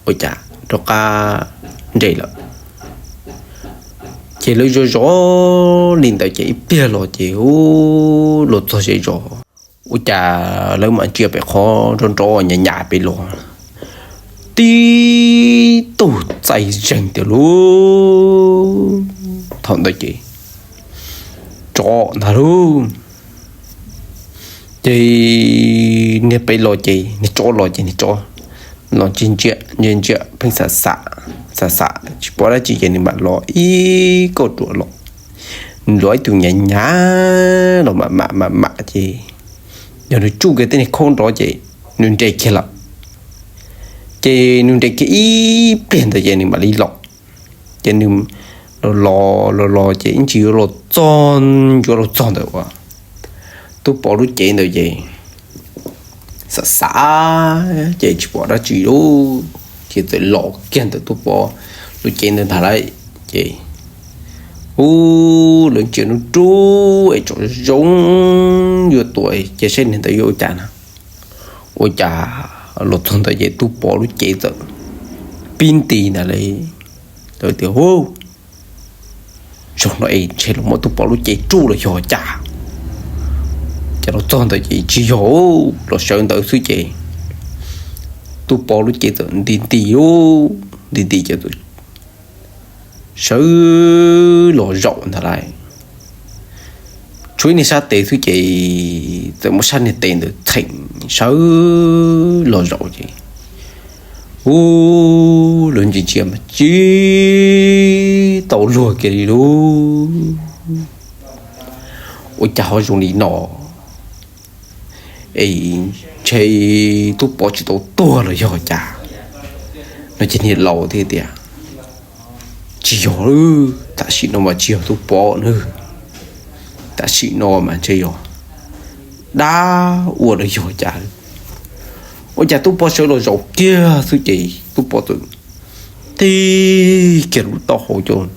ua cas rov qab nres lawm. Ces lawv zov zov li ntawd ces ib pliag los ces ub los txog ze zos, ua cas lawv mam ntsia pem qhov nrov nrov nyas nyas pem los tib tug txaij zeeg tiag lauj. Thaum ntawd ces tsov ntag lauj. Ces niag pem los ces niag tsov los ces niag tsov los ntsia ntsia ntsia ntsia pheej xam xam xam xam tsis pom dab tsi ces nws mam los ib kauj ruam los, nws los ib tug nyas nyas los mam mam mam mam ces yog nws tsuj kiag tej niag khaub nrov ces nws nres kiag lawm. Ces nws nres kiag ib pliag ntawd ces nws mam li los. Ces nws los los los los ces ib ntsis yuav los txog, yuav los txog ntawm uas tub pov lub cev ntawd ces xam xam ces tsis pom dab tsi lauj, ces txawm los kiag ntawm tub pov lub cev ntawd ntag lauj. Ces ub lawv ntsia nruab nrub es tsom zoo yuav tua ces saib niag ntawd yuav ua cas na. Ua cas los txog ntawd ces tub pov lub cev txawm pib nti ntag lauj. Lawv tias, Hu, zaum no es ntshe los muab tub pov lub cev tsuj los yog cas? Ces los txog ntawd ces tsis yog, los sawv ntawd xwb ces tub pov lub cev txawm nti nti, nti nti ces txawm sawv los zaum ntag lauj. Tshuav ib niag sab tes xwb ces txawm muab sab niag tes ntawd txheem sawv los zaum ces Ub, lawv ntsia ntsia mas tsis tau luag kiag li lauj. Ua cas ho zoo li no? Es ntshe Tub Pov tsis tau tuag los yog cas? No ces niag laus thiaj tias, tsis yog, tam sim no mas tsis yog Tub Pov na, tam sim no mas ntshe yog dab ua los yog cas. Ua cas Tub Pov sawv los zaum kiag xwb ces Tub Pov txawm tig kiag lub taub hau coj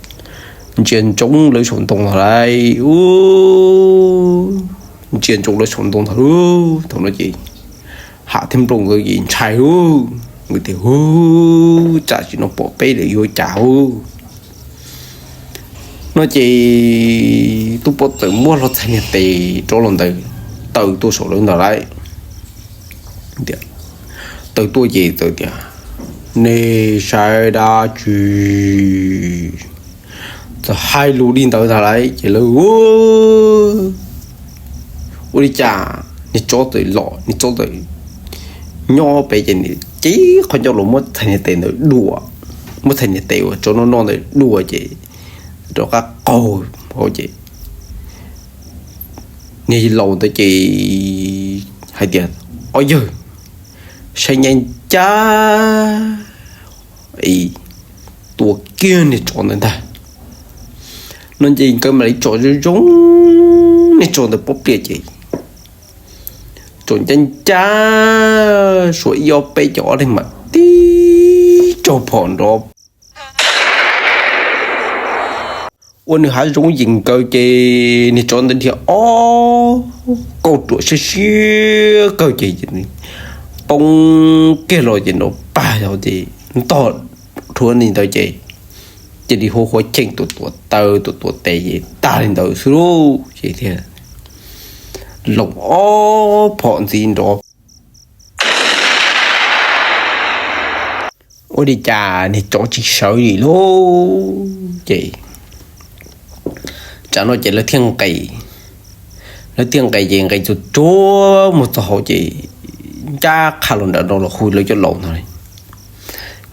ntsia ntsoov lawv saum ntoo ntag lauj. Ub, ntsia ntsoov lawv saum ntoo ntag lauj. Thaum no ces Ham thiab Nplooj nkawd ces ntshai lauj, nkawd tias, ub, tsam tsis no pom peb lawm yuav cas ub. No ces Tub Pov txawm muab hlo txhais niag tes rov los ntawd, taw tuaj saum lawv ntag lauj. Taw tuaj ces txawm tias, nej saib dab tsi? Txawm hais lus li ntawd ntag lauj ces lawv, ua li cas niag tsov txawm los, niag tsov txawm nyob pem ces nws cev qhov ncauj los muab txhais niag tes ntawd dua, muab txhais niag tes uas tsov noj noj ntawd dua ces rov qab qaug hauv ces niag laus ntawd ces hais tias, ob yawg, saib ncaj ncaj es tua kiag niag tsov ntawd ntag. No ces nkawd mam li tsom zoo zoo niag tsov ntawd pob pliaj ces tsom ncaj ncaj suav ib ob peb ces ob leeg mam tib tsaug phom nrov. Ua nws hav zoov yeem nkawd ces niag tsov ntawd dhia ob kauj ruam siab siab kawg ces poob kiag los ces nrov pag ces ntog rhuav li ntawd ces cia li hu huav cheej tuam tuam taw tuam tuam tes ces tag li ntawd xwb lauj ces thiaj loos ob phom ntxiv nrov. Ua li cas niag tsov tsis sawv li lauj ces tsam no ces lawv thiaj nqes, lawv thiaj nqes ces nqes tsuag tsuag mus txog hauv ces ncaj qha los nram no los hu lawv cov laus no.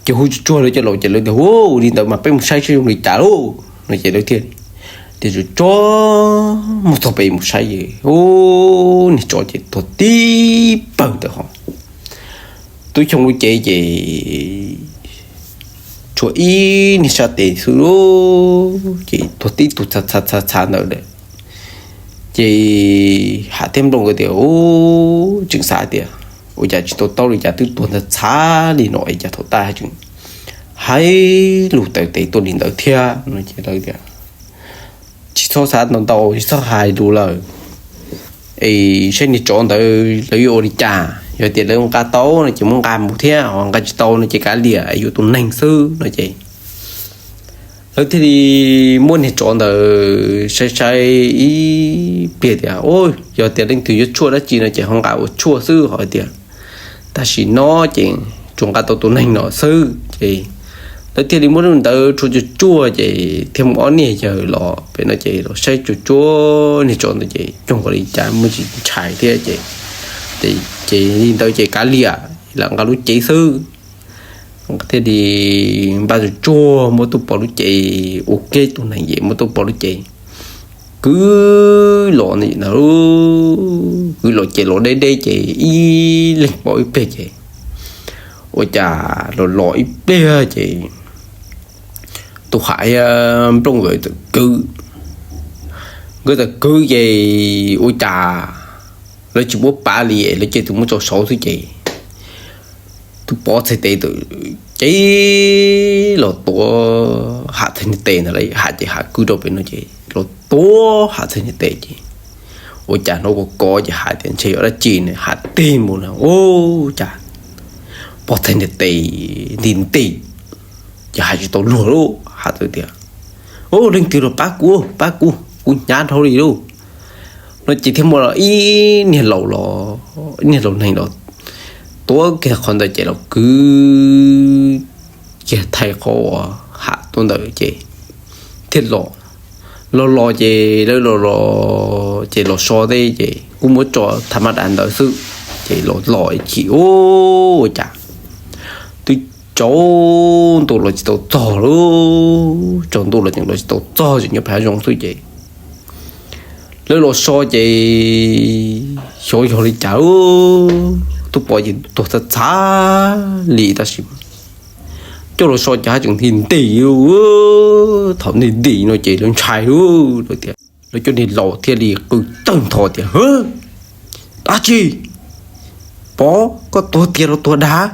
Ces hu tsuag tsuag lawv cov laus ces lawv tias, hu li ntawd mas peb mus saib saib zoo li cas lauj no ces lawv thiaj tias tsuag tsuag mus txog pem mus saib ces ub, niag tsov ces tuag tib pawg ntawm hov. Tub Xyooj lub cev ces tshuav ib niag sab tes xwb lauj ces tuag tib tug txhav txhav txhav ntawd lawm. Ces Ham thiab Nplooj nkawd tias, ub, tseem xav tias ua cas tsis tau taub li cas twb tuag ntxhab txhav li no es cas thaum tas tseem hais lus taw tes tuaj li ntawd thiab no ces lawv tias, tsis txhob xav ntau ntau, tsis txhob hais lus lawm es saib niag tsov ntawd lawv yuav ua li cas, yog tias lawv nqa tau no ces muab nqa mus thiab, ho nqa tsis tau no ces kav liam es yuav tus neeg xwb no ces lawv thiaj li muab niag tsov ntawd saib saib ib pliag tias, yog tias leej twg yuav tshuaj dab tsi no ces ho nqa ua tshuaj xwb, ho tias tam sim no ces tsuas nqa tau tus neeg no xwb ces lawv thiaj li muab lub ntawd rhuav tsuag tsuag ces thiaj muaj ob niag yawg los pem no ces los saib tsuag tsuag niag tsov ntawd ces cuag nkaus li cas muaj tsis ntshai thiab ces, ces li ntawd ces kav liam lam nqa lub cev xwb. Thiaj li npaj tsuag tsuag muab Tub Pov lub cev ua ke tus neeg ces muab Tub Pov lub cev kwv los ntawd, kwv los ces los deb deb ces ib leeg pom ib pliag ces ua cas los los ib pliag ces tus Ham thiab Nplooj nkawd txawm kwv, nkawd txawm kwv ces ua cas lawv tsis muab pav li, lawv cia li muab tso saud xwb ces Tub Pov txhais tes txawm cev los tuav Ham txhais niag tes ntag lauj. Ham ces Ham kwv rau pem no ces los tuav Ham txhais niag tes ces ua cas hnov kov kov ces Ham tias ntshe yog dab tsi na, Ham tig mus na ua cas pog txhais niag tes nti nti ces Ham tsis tau luag lauj. Ham txawm tias, ub, leej twg los pab kuv, pab kuv, kuv hnyav dhau li lauj no ces thiaj muaj ib niag laus los, niag laus neeg los tuav kiag qhov ntawd ces los kwv kiag thaij qhov uas Ham tuav ntawd ces thiaj los. Los los ces lawv los los ces los so teb ces kuj muab tso tham maj dav ntawd xwb ces los los ib chim ua cas twb Tsaus ntuj los tsis tau txog lauj, tsaus ntuj los tseem los tsis tau txog, tseem nyob pem hav zoov xwb ces lawv los so ces xyov yog li cas, tub pov ces tuag txhav txhav li tab sis coj los so ces haj tseem nti nti, thaum nti nti no ces lawv ntshai lauj, lawv tias, lawv cov niag laus thiaj li qw tawg ntho tias, Hwb, dab tsi? Pov, koj tuag tiag los tuag dag?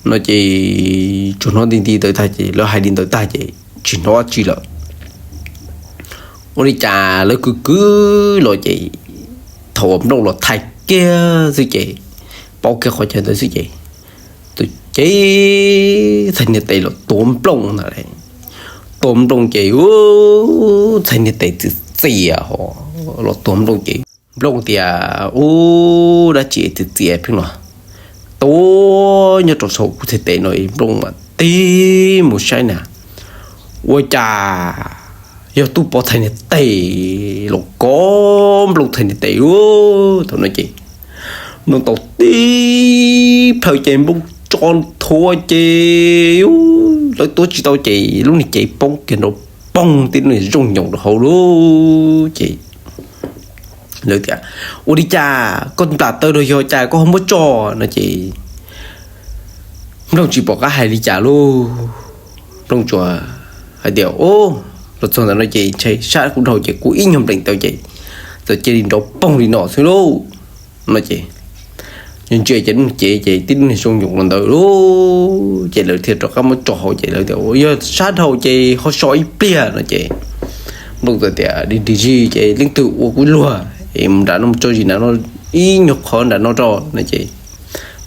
No ces tsuas hnov nti nti ntawd tag ces lawv hais li ntawd tag ces tsis hnov dab tsi lawm. Ua li cas lawv kwv kwv los ces thaum uas Nplooj los thaij kiag xwb ces, paub kiag qhov chaw ntawd xwb ces, tus cev txhais niag tes los tuav Nplooj ntag lauj. Tuav Nplooj ces, ub, txhais niag tes txias txias ho los tuav Nplooj ces Nplooj tias, Ub, dab tsi txias txias pheej los tuav nyob rau saum kuv txhais tes no? Nplooj mam tig mus saib na, ua cas yog tub pov txhais niag tes los kov Nplooj txhais niag tes lauj. Thaum no ces Nplooj tau tib plhaw ces Nplooj tso thuav ces lawv tuav tsis tau ces lub niag cev poob kiag nrov poog tib lub niag zooj nyoos rau hauv lauj. Ces lawv tias, Ua li cas koj nplam taw los yog cas koj ho muab tso? No ces Nplooj tsis pom qab hais li cas lauj. Nplooj tsuas hais tias, Ub, los txog ntawm no ces ntshai sab kuv dhau ces kuv ib nyuag npleem taw ces txawm cia li nrov poog li no xwb lauj. No ces ntsia ces lub niag cev ces tib lub niag zooj nyoos los ntawd lauj. Ces lawv thiaj rov qab muab tso hauv ces lawv tias, Yog sab dhau ces ho so ib pliag. No ces Nplooj txawm tias, Dig dig zis ces leej twg ua kuv luag es mus nram no mus tso zis nram no ib nyuag qhov nram no rau. No ces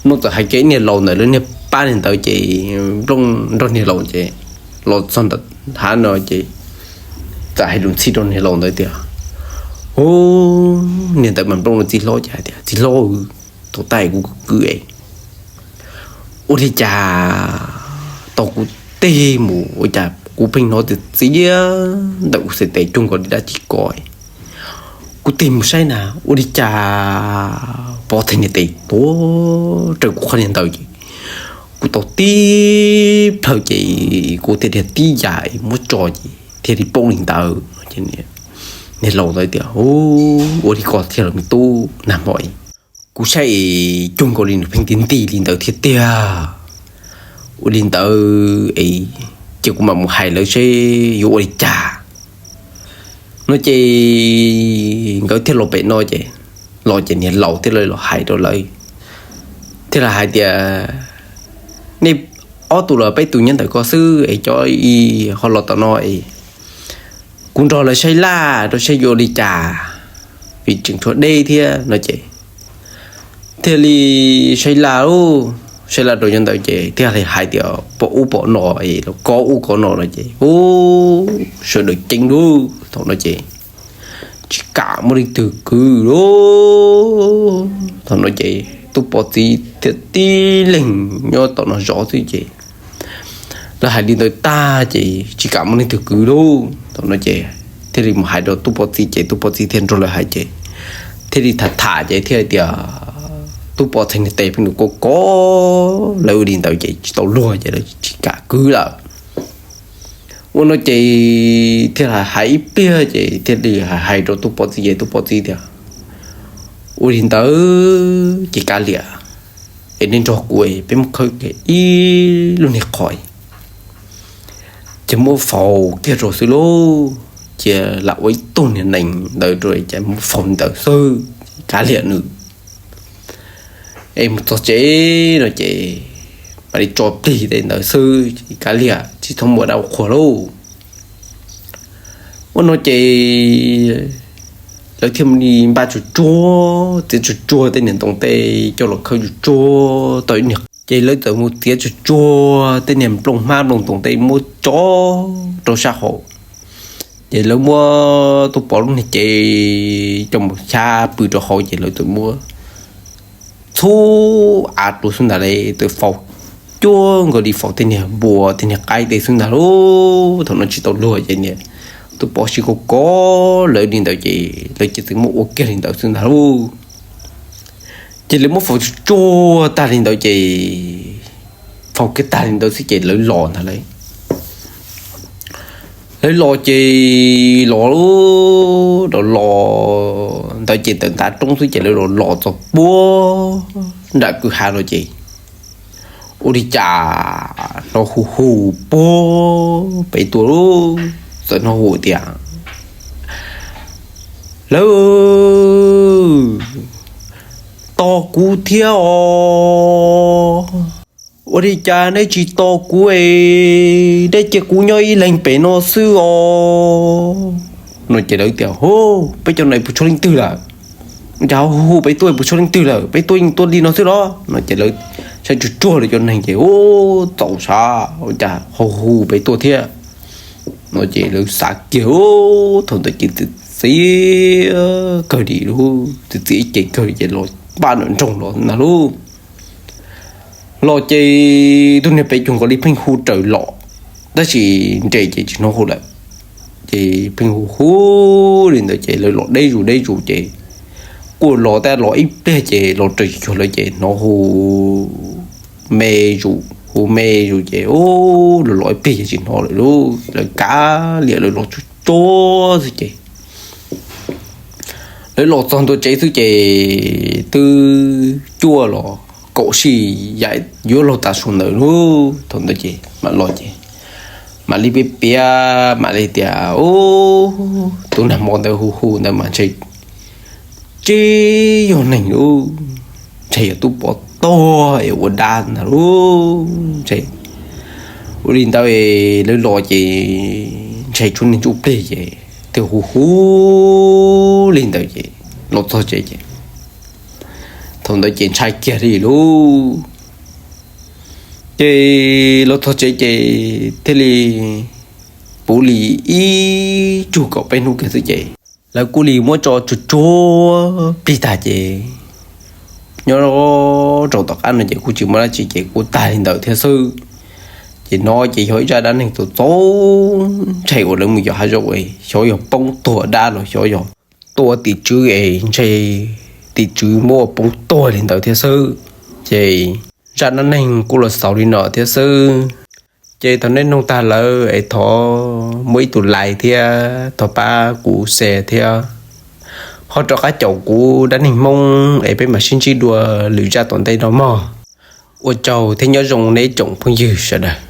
Nplooj txawm hais kiag ib niag laus ntawm lawv niag pab niag ntawd ces Nplooj nrog niag laus ces los txog ntawm hav no ces txawm hais lus ntxhi rau niag laus ntawd tias, Ub, niag ntawd mas Nplooj no txiv hlob ces hais tias, Txiv hlob, thaum tais kuv kwv kwv es ua li cas tau kuv tig mus ua cas kuv pheej hnov txias txias ntawm kuv txhais tes cuag nkaus li dab tsi kov. Kuv tig mus saib na, ua li cas pov txhais niag tes tuav raws kuv qhov niag ntawd ces kuv tau tib plhaw ces kuv thiaj li tib yam muab tso ces thiaj li poob li ntawd. Niag laus ntawd tias, Ua li ko thiaj los me tub, nag hmo kuv saib es cuag nkaus li nws pheej nti nti li ntawd thiab tiag. Ua li ntawd es cia kuv mam mus hais lawv seb yuav ua li cas. No ces nkawd thiaj los pem no ces, los ces niag laus thiaj li los hais rau lawv, thiaj li hais tias, Nej ob tug los peb tus nyob ntawm ko xwb es cov ib ho los tom no es kuv nrog lawv saib laj rau saib yuav ua li cas, vim tseem tshuav deb thiab. No ces thiaj li saib laj lauj, saib laj rau nyob ntawd ces thiaj li hais tias pom ub pom no es los kov ub kov no no ces, ub, sawv daws ceeb lauj. Thaum no ces tsis kam muaj leej twg kwv lauj. Thaum no ces tub pov txiv thiaj tib leeg nyob tom no zov xwb ces lawv hais li ntawd tag ces tsis kam muaj leej twg kwv lauj. Thaum no ces thiaj li mus hais rau tub pov txiv ces tub pov txiv thiaj nrog lawv hais ces thiaj li tham tham ces thiaj tias tub pov txhais niag tes pheej nws kov kov lawv ua li ntawd ces tsis tau luag ces lawv tsis kam kwv lawm. Ua no ces thiaj hais ib pliag ces thiaj li hais rau tub pov txiv ces tub pov txiv tias, Ua li ntawd ces kav liam, es nej nrog kuv peb mus khawb kiag ib lub niag qhov, ces muab faus kiag rau xwb lauj. Cia lam ua ib tug niag nees ntawd rau ces muab faus ntawd xwb, kav liam nws. Es mus txog tsev no ces mam li tso plig tej ntawd xwb, kav liam tsis txhob muaj dab ua qhua lauj. Ua no ces lawv thiaj mus li npaj tsuag tsuag, txiav tsuag tsuag tej niag ntoo tej coj los khawb tsuag tsuag tau ib niag, ces lawv txawm mus txiav tsuag tsuag tej niag nplooj hmab nplooj ntoo tej muab tso rau sab hauv. Ces lawv muab tub pov lub niag cev coj mus xyab pw rau hauv ces lawv txawm muab txhub av rau xwb ntag lauj, txawm faus cuag nkaus li faus tej niag npua tej niag qaib tej xwb ntag lauj. Thaum no tsis tau luag ces niag tub pov sib kov kov lawv li ntawd ces lawv cia li muab ua kiag li ntawd xwb ntag lauj. Ces lawv muab faus tsuag tsuag tag li ntawd ces Ua kiag tag li ntawd xwb ces lawv los ntag lauj. Lawv los ces los los ntawd ces tawm ntav roob xwb ces lawv los los txog puag nram kwj ha no ces ua li cas hnov hu hu puag pem tuaj lauj. Txawm hnov hu tias, Lawv, tos kuv thiab os! Ua li cas nej tsis tos kuv es nej cia kuv nyob ib leeg pem no xwb os? No ces lawv tias, Hu, peb cov no puas tshuav leej twg lawm? Ua cas ho hu pem tuaj, puas tshuav leej twg lawm? Peb tuaj yeej tuaj li no xwb los? No ces lawv saib tsuag tsuag lawv cov neeg ces, Ub, txaus sav, ua cas ho hu pem tuaj thiab? No ces lawv xav kiag, thaum ntawd ces txiv txiv kawg li lauj, txiv txiv ib ce kawg li ces los paj nram nroog los ntag lauj. Los ces tus niag pem cuag nkaus li pheej hu raws los, tab sis nres ces tsis hnov hu lawm. Ces pheej hu hu li ntawd ces lawv los deb zus deb zus ces kuj los tab los ib pliag ces los raws cuag lawv ces hnov hu me zus, hu me zus ces, Ub, los los ib pliag ces tsis hnov lawm lauj. Lawv kav liam lawv los tsuag tsuag xwb ces lawv los txog ntua tsev xwb ces twb cuaj los kaum sij yam yuav luag tav su ntawd lauj. Thaum ntawd ces mam los ces mam li piav piav mam li tias, Ub, tus nag hmo ntawd hu hu ntawd mas ntshe tsis yog neeg lauj, ntshe yog tub pov tuag es ua dab ntag lauj. Ntshe ua li ntawd es lawv los ces ntshe tshuav neeg ntsuj plig ces thiaj hu hu li ntawd ces los txog tsev ces thaum ntawd ces ntshai kiag li lauj. Ces los txog tsev ces thiaj li puv li ib tsug kaum peb hnub kiag xwb ces lawv kuj li muab tso tsuag tsuag plig tag ces nyob rau tom qab no ces kuj tsis muaj dab tsi ces kuj tag li ntawd thiab xwb. Ces no ces yog ib zaj dab neeg txaus txaus ntshai uas lawv mus yos hav zoov es xyov yog poob tuag dab los xyov yog tua tim tswv es ntshe tim tswv muab ua poob tuag li ntawd thiab xwb. Ces zaj dab neeg kuj los xaus li no thiab xwb. Ces thov nej mloog tag lawm es thov muab ib tus like thiab thov pab kuv share thiab ho rov qab caum kuv dab neeg Hmoob es peb mam sib ntsib dua lwm zaj tom ntej no mog. Ua tsaug thiab nyob zoo nej tsoom phooj ywg sawv daws.